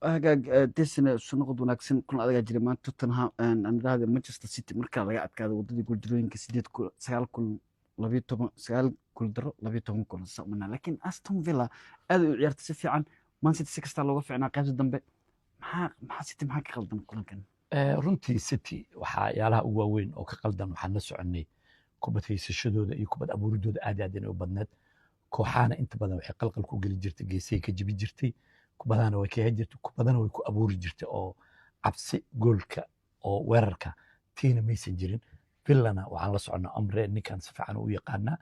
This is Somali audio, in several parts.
Hagaag desine, soo noqod wanaagsan. Kulan adagaa jiray maanta. Tottenham, aan idhaahde Manchester City, markaa laga adkaaday wadadii guuldarooyinka, sideed kulan, sagaal kulan, 12, sagaal guuldaro, 12 kulan saa umanaa. Laakiin Aston Villa aad ay u ciyaartay si fiican. Man City si kastaa looga fiicnaa qaybta dambe. Maxaa City, maxaa ka qaldan kulankan? Runtii City waxyaalaha ugu waaweyn oo ka qaldan, waxaan la soconnay kubad haysashadooda iyo kubad abuuridooda aad iyo aad inay u badneed. Kooxahana inta badan waxay qalqal ku geli jirtay geesay ka jibi jirtay, kubadahana way ka heli jirtay, kubadana way ku abuuri jirtay oo cabsi goolka oo weerarka tiina maysan jirin. Villana waxaan la soconnaa Emery, ninkan si fiican u yaqaanaa.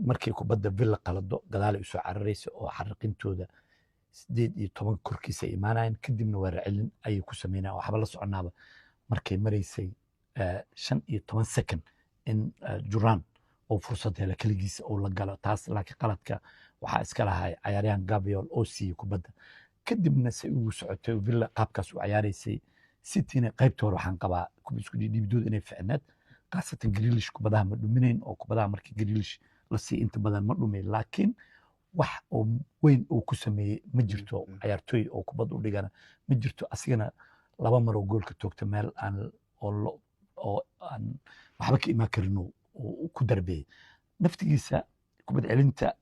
Markay kubadda Villa qalado, gadaalay usoo cararaysa oo xariqintooda 18 korkiisa ay imaanayeen, kadibna weerar celin ayay ku sameynayaan. Waxba la soconaaba markay maraysay 15 second in Duran oo fursad hela keligiisa oo la galo taas, laakiin qaladka waxaa iska lahay cayaaryahan Gvardiol oo siiyey kubadda. Kadibna say ugu socotay Villa qaabkaas u cayaaraysay. Cityna qaybta hore waxaan qabaa isku dhiibdooda inay ficneed, khaasatan Grealish kubadaha ma dhuminayn, oo kubadaha markii Grealish la siiy inta badan ma dhumayn, laakiin wax oo weyn uu ku sameeyey ma jirto. Cayaartooy oo kubad u dhigana ma jirto. Asigana laba mar oo goolka toogta meel aan oo aan waxba ka imaan karin uu ku darbeeyey naftigiisa. Kubad celinta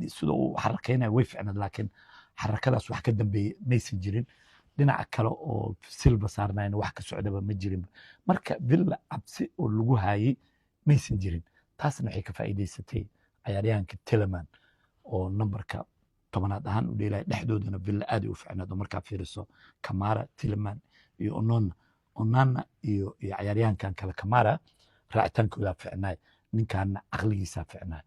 sida uu xarakeynayo way ficnayd, laakiin xarakadaas wax ka dambeeyey maysan jirin. Dhinaca kale oo Silva saarnayna wax ka socdaba ma jirin. Marka Villa cabsi oo lagu haayey maysan jirin. Taasna waxay ka faa'iidaysatay cayaaryahanka Tielemans oo nambarka 10aad ahaan u dheelaya dhexdoodana. Villa aad ay u ficnayd oo markaa fiiriso Kamara, Tielemans iyo Onana iyo cayaaryahankan kale Kamara, raacitaankoodaa ficnaay, ninkaana caqligiisaa ficnaay.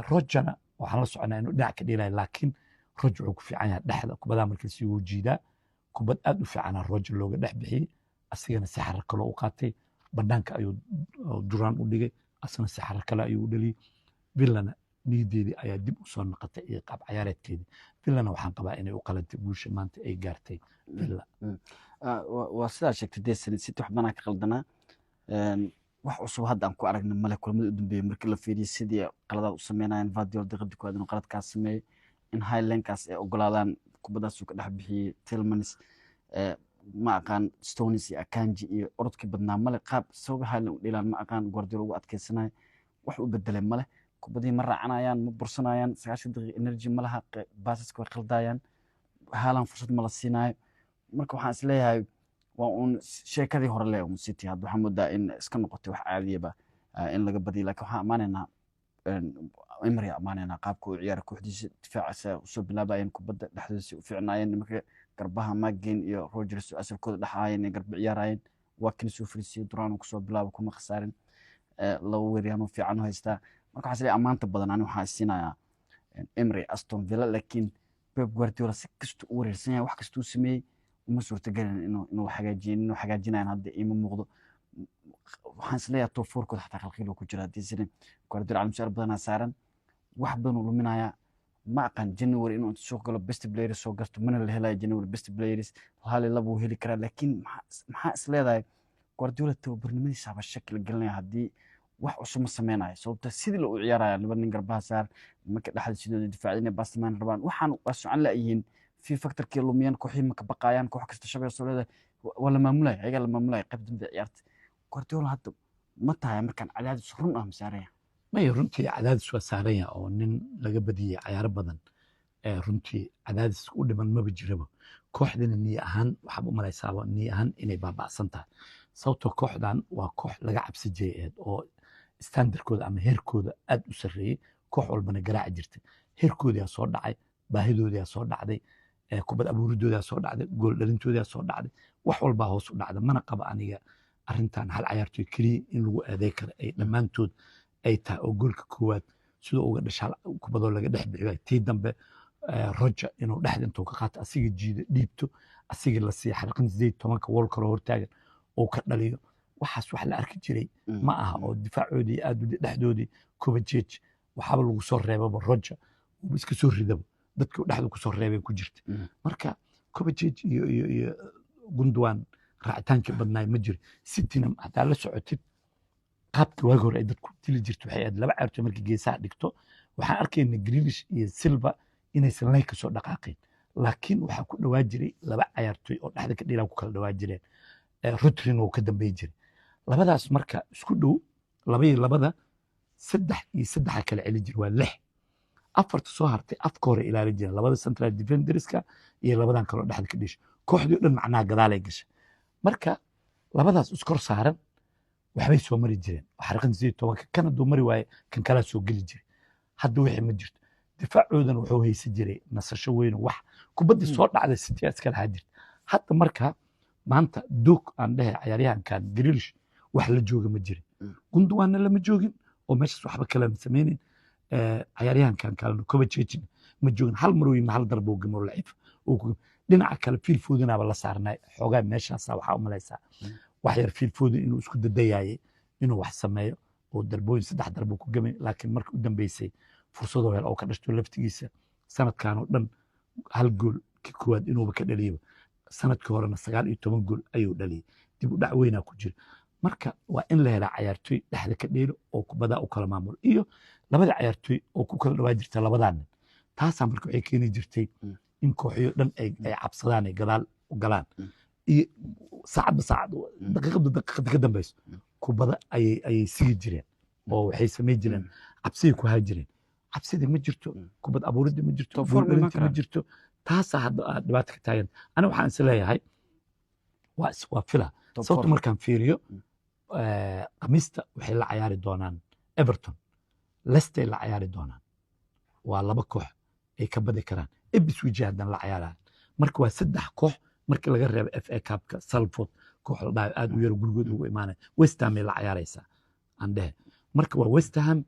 Rogana waxaan la soconaa inuu dhinac ka dheelaya, laakiin Roger wuxuu ku fiican yahay dhexda kubadaha. Markii si wuu jiidaa, kubad aad u fiicana Roger looga dhex bixiyey, asigana si xarar kale u qaatay, banaanka ayuu Duran u dhigay, asna si xarar kale ayuu u dhaliyey. Villana niyadeedii ayaa dib u soo noqotay iyo qaab ciyaareedkeedii. Villana waxaan qabaa inay u qalantay guusha maanta ay gaartay Villa. Waa sidaa sheegtay desani, City wax badanaa ka qaldanaa. Wax cusub hadda aan ku aragna male kulamada u dambeeyey markii la fiiriyo sidii qaladaad u sameynayaan. Gvardiol daqiiqadii koowaad inuu qaladkaas sameeyey, in high line-kaas ay ogolaadaan, kubadaas uu ka dhex bixiyey Tielemans, ma aqaan Stones iyo Akanji iyo orodkii badnaa male. Qaab sababa high line u dheelaan ma aqaan. Guardiola ugu adkeysanayo, wax u bedelay male. Kubadii ma raacanayaan, ma bursanayaan, 90 daqiiq energy ma laha, baasaska way qaldayaan, Haaland fursad ma la siinayo. Marka waxaan isleeyahay waa uun sheekadii hore le un. City hadda waxaa moodaa in iska noqotay wax caadiyaba in laga badiyo, laakiin waxaan ammaanaynaa Emery, ammaanaynaa qaabka uu ciyaara kooxdiisa. Difaaca usoo bilaabayeen, kubadda dhexdooda u fiicnaayeen nimanka garbaha, McGinn iyo Rogers oo asalkooda dhexaayeen, garba ciyaarayeen. Waa kan soo fariisiyey, Duran uu kusoo bilaabo, kuma khasaarin, laba weeryahan fiican u haystaa. Marka waxaan isleeyahay ammaanta badan ani waxaan siinayaa Emery Aston Villa, laakiin Pep Guardiola si kasta u wareersan yahay, wax kasta uu sameeyey uma suurtagelin inuu hagaajiyo. Inuu hagaajinayan hadda iima muuqdo. Waxaan isleeyahay top four-kooda xataa qalqiil ku jira haddii sirin Guardiola calaamad badanaa saaran, wax badan uu luminayaa. Ma aqaan January inuu inta suuq galo best players soo garto, mana la helayo January best players. Hal iyo laba uu heli karaa, laakiin maxaa isleedahay Guardiola tababarnimadiisa haba shaki la gelinaya haddii wax cusub ma sameynayo, sababta sidii la u ciyaaraya laba nin garbaha saar, nimanka dhexda sidooda difaacda inay bastimaan rabaan. Waxaan waa socon la'yihiin fi factorkii lumiyeen, kooxihii ma ka baqayaan. Koox kasta shabay soo leedahay, waa la maamulaya, ayagaa la maamulaya qayb dambe ciyaarta. Guardiola hadda ma tahay markaan cadaadis run ah ma saaraya? Maya, runtii cadaadis waa saaran yahay oo nin laga badiyey cayaaro badan runtii cadaadis u dhiman maba jiraba. Kooxdana niyo ahaan waxaad u malaysaaba niyo ahaan inay baaba'san tahay, sababtoo kooxdan waa koox laga cabsi jiray ahayd oo standardkooda ama heerkooda aad u sarreeyey, koox walbana garaaci jirtay. Heerkoodiyaa soo dhacay, baahidoodiyaa soo dhacday, kubad abuuridoodiyaa soo dhacday, gool dhalintoodiyaa soo dhacday, wax walbaa hoos u dhacda. Mana qaba aniga arrintan hal cayaartoy keliya in lagu eeday karo, ay dhammaantood ay tahay oo goolka koowaad sidoo uga dhashaa kubadoo laga dhex bixiyo, tii dambe Roger inuu dhexda intuu ka qaato asiga jiido dhiibto, asiga la siiya xariiqin 18-ka, Walker oo hortaagan uu ka dhaliyo. Waxaas wax la arki jiray ma aha oo difaacoodii aad u dhexdoodii Kovacic waxaaba lagu soo reebaba, Roger uu iska soo ridaba, dadkii dhexda kusoo reebay ku jirta. Marka Kovacic iyo Gundogan raacitaankii badnaay ma jiro. Cityna hadaa la socotid qaabkii waagi hore ay dadku dili jirto, waxay ahayd laba ciyaartoy markii geesaha dhigto. Waxaan arkayna Grealish iyo Silva inaysan lay kasoo dhaqaaqayn. Laakiin waxaa ku dhawaa jiray laba cayaartoy oo dhexda ka dheelaa ku kala dhawaa jireen. Rodrina wuu ka dambey jiray labadaas. Marka isku dhow laba iyo labada, saddex iyo saddexa kala celi jira, waa lix. Afarta soo hartay afka hore ilaali jireen, labada central defenderska iyo labadan kaloo dhexda ka dheesha. Kooxdii o dhan macnaha gadaalay gashay. Marka labadaas iskor saaran waxbay soo mari jireen xariiqan 18-ka. Kan hadduu mari waaye, kan kalaa soo geli jiray. Hadda wixii ma jirto. Difaacoodana wuxuu haysan jiray nasasho weyn oo wax kubaddii soo dhacday City iska lahaa jirta. Hadda marka maanta Doku aan dhehe, cayaaryahankan Grealish wax la jooga ma jirin. Gundoganna lama joogin oo meeshaas waxba kale ma sameynin. Cayaaryahankan kalena Kovacic ma joogin. Hal mar uu yimi, hal darbo gamo laciif uu ku dhinaca kale. Phil Foden-aba la saarnay xoogaa meeshaasa. Waxaa u malaysaa wax yar Phil Foden inuu isku dadayayay inuu wax sameeyo oo darbooyin saddex darbo ku gamay, laakiin markii u dambeysay fursadoo hel oo ka dhashto laftigiisa. Sanadkan oo dhan hal gool ki koowaad inuuba ka dhaliyaba. Sanadkii horena 19 gool ayuu dhaliyay. Dib u dhac weynaa ku jira. Marka waa in la helaa cayaartoy dhexda ka dheelo oo kubadaa u kala maamulo iyo labada cayaartoy oo ku kala dhawaa jirta labadaa nin. Taasaa marka waxay keeni jirtay in kooxyo dhan ay cabsadaan, ay gadaal u galaan iyo saacadba saacad, daqiiqadba daqiiqada ka dambeyso kubada ayay sigi jireen oo waxay samayn jireen cabsiday ku haa jireen. Cabsidii ma jirto, kubad abuuridii ma jirto, Top four ma iman gool dhalintii ma karaan? jirto. Taasaa hadda aad dhibaato ka taagan. Aniga waxaan is leeyahay waa fila Top sababta four. Markaan fiiriyo, Khamiista waxay la cayaari doonaan Everton, Leicester la cayaari doonaan. Waa laba koox ay ka badi karaan. Ipswich haddana la cayaarayaan. Marka waa saddex koox markii laga reebo FA Cupka, Salford koox la dhahayo aad u yaro gurigood ugu imaanaya. West Ham ay la cayaaraysaa aan dhehe. Marka waa West Ham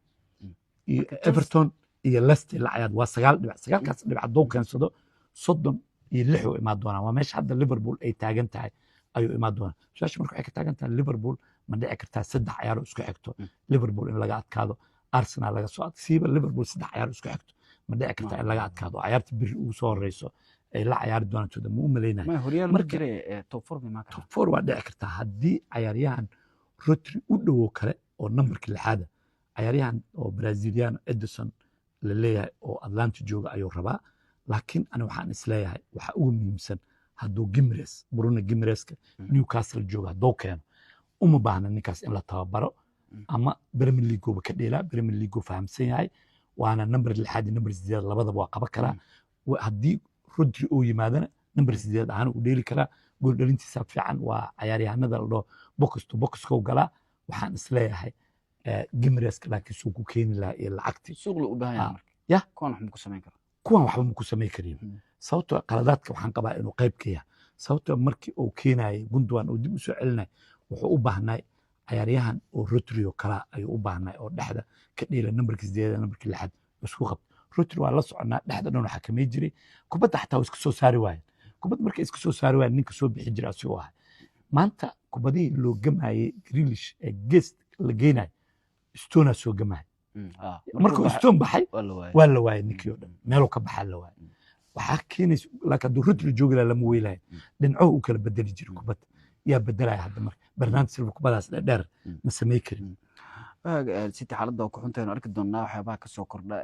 iyo Marka Chelsea- Everton iyo Leicester la cayaar, waa sagaal dhibic. Sagaalkaas dhibic hadduu keensado, 36 uu imaan doonaa. Waa meesha hadda Liverpool ay taagan tahay ayuu imaan doonaa. Su-aasha marka waxay ka taagan tahay, Liverpool ma dhici kartaa saddex cayaar oo isku xigto Liverpool in laga adkaado, Arsenal laga soo siiba? Liverpool saddex cayaar oo isku xigto ma dhici kartaa in laga adkaado? Cayaarta biri ugu soo horeyso ay la cayaari doonaan tooda ma u malaynayo. Ma horyaal ma jire, top four ma imaan karaan? Top four waa dhici kartaa haddii cayaaryahan Rodri u dhowo kale oo nambarka lixaada, cayaaryahan oo Braziliano Ederson la leeyahay oo Atlanta jooga ayuu rabaa. Laakiin ani waxaan isleeyahay waxa ugu muhiimsan hadduu Guimaraes, Bruno Guimaraeska Newcastle jooga, hadduu keeno, uma baahna ninkaas in la tababaro ama Premier League ka dheelaa, Premier League fahamsan yahay, waana nambar lixaad iyo nambar sideed labadaba waa qaban karaa. Haddii Rodri uu yimaadana nambar sideed ahaan uu dheeli karaa. Gool dhalintiisa fiican, waa cayaaryahanada la dhaho box to boxka galaa. Waxaan isleeyahay Guimaraeska laakiin suu ku keeni lahaa iyo lacagtii Suuq loo u baahan yahay marka. Yah. Kuwan wax ma ku samayn karo. Kuwan waxba ma ku samayn karin. Sababtoo qaladaadka waxaan qabaa inuu qayb ka yahay. Sababtoo markii uu keenayay Gundogan oo dib u soo celinay, wuxuu u baahnay cayaaryahan oo Rodri oo kala ayuu u baahnay oo dhexda ka dheela, nambarka sideedaad, nambarka lixaad isku qabto. Rodri waa la soconaa, dhexda dhan waxaa kamay jiray kubadda, xataa waa iska soo saari waayeen kubadda. Markay iska soo saari waayeen, ninka soo bixi jira asigoo ahay. Maanta kubadihii loo gamayay Grealish ee gees la geenay, Stone soo gamay. Markuu Stone baxay waa la waayay. Waa la waayay ninkii oo dhan, meeluu ka baxaa la waayay. Waxaa keenaysa laakiin hadduu Rodri joogi lahaa lama weylahay. Dhinacuhu uu kala bedeli jiray kubadda. Yaa bedelaya hadda? Marka Bernardo Silva kubadaas dheer ma samey karin. City xaaladda waa ku xuntahay. Arki doonaa waxyaabaha kasoo kordha.